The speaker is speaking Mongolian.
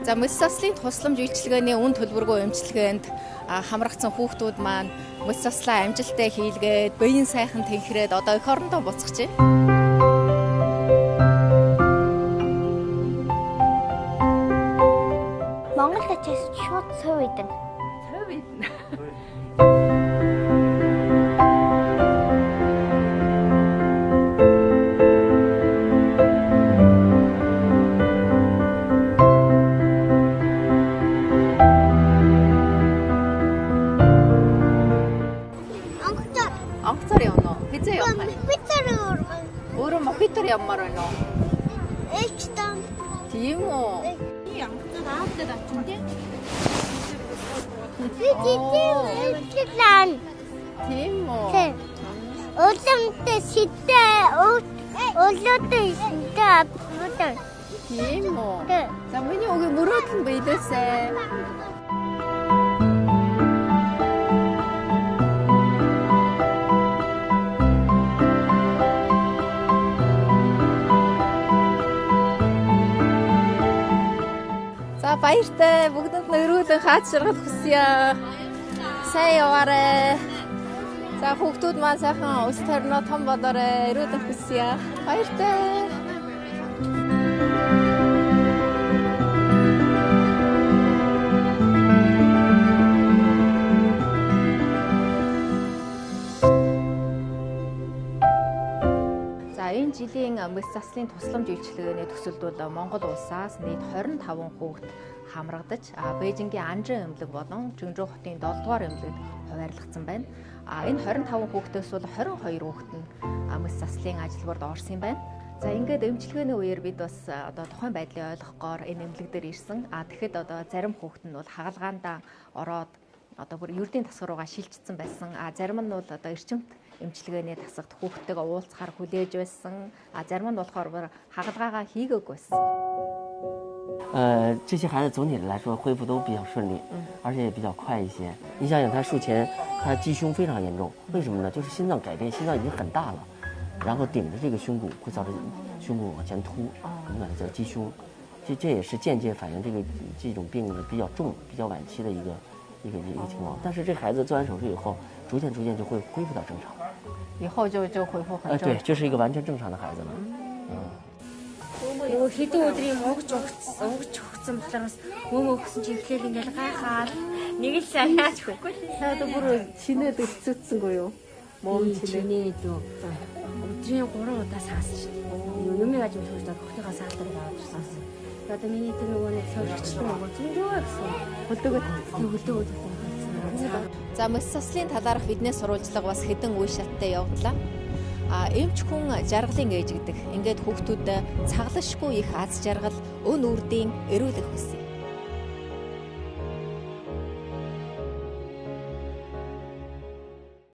За мэс заслын тусламж үйлчилгээний үн төлбөргүй эмчилгээнд хамрагдсан хүүхдүүд маань мэс заслаа амжилттай хийлгээд биеийн сайхан тэнхрээд одоо эх орондоо буцах чинь. Монголд очиж шууд цов идэн. Цов идэн. Онгоцоор явна уу? Хизээ явах юм? Мохитоор явна. Өөрөө мохитоор явмаар байна уу? Ээж таа. Тийм үү? Би онгоцоор аавдад очих тийм. Би тийм. Тийм үү? Тийм. Уламтай шидэ улуутай шидэ авдаг. Тийм үү? За миний үгийг мөрөөдөл нь биелээсэй. За баяртай бүгдэнд нь өрөөлөн хаад шаргал хүсье. Сайн яваарай. За хүүхдүүд маань сайхан ус тойрноо том болоорой. Өрөөлөн хүсье. Баяртай. За энэ жилийн мэс заслын тусламж үйлчилгээний төсөлд бол Монгол улсаас нийт 25 хүүхэд хамрагдаж Бээжингийн Анжин эмнэлэг болон Чүнжүү хотын 7 дугаар эмнэлэгт хуваарлагдсан байна. Энэ 25 хүүхдээс бол 22 хүүхэд нь мэс заслын ажилбарт орсон юм байна. За ингээд эмчилгээний үеэр бид бас одоо тухайн байдлыг ойлгохгоор энэ эмнэлэг дээр ирсэн. Тэгэхэд одоо зарим хүүхэд нь бол хагалгаандаа ороод одоо бүр ердийн тасгар руугаа шилжчихсэн байсан. Зарим нь бол одоо эрчимт эмчилгээний тасагт хүүхдтэйгээ уулзахаар хүлээж байсан. Зарим нь болохоор бүр хагалгаагаа хийгээгүй байсан. 这些孩子总体来说恢复都比较顺利，而且也比较快一些。你想想，他术前他鸡胸非常严重，为什么呢？就是心脏改变，心脏已经很大了，然后顶着这个胸骨会造成胸骨往前凸，我们管它叫鸡胸。这也是间接反映这种病的比较重、比较晚期的一个情况。但是这孩子做完手术以后，逐渐就会恢复到正常。以后就恢复很正常。对，就是一个完全正常的孩子了。 Нөгөө хэдэн өдрийн мөнгөж өгсөн болохоор бас мөнгө өгсөн чи эхлээл ингээл гайхаал нэг л сайн яаж өгөхгүй л. Та одоо бүр чинээд өцөцсөнгүй юу? Мөн чинээ илүү өдрийн 3 удаа саасан шүү дээ. Юмыг аж мэдээж хөхтөйгөө саалдаг аваад ирсэн. Одоо миний тэр нөгөө нэг соригчлан нөгөө зөндөө гэсэн. Хөлдөөгөө хөлдөөгөө татсан. За мэс заслын талаарх бидний сурвалжлага бас хэдэн үе шаттай явдлаа. Эмч хүн жаргалын ээж гэдэг. Ингээд хүүхдүүд цаглашгүй их аз жаргал, өн үрдийн эрүүлэх хүсье.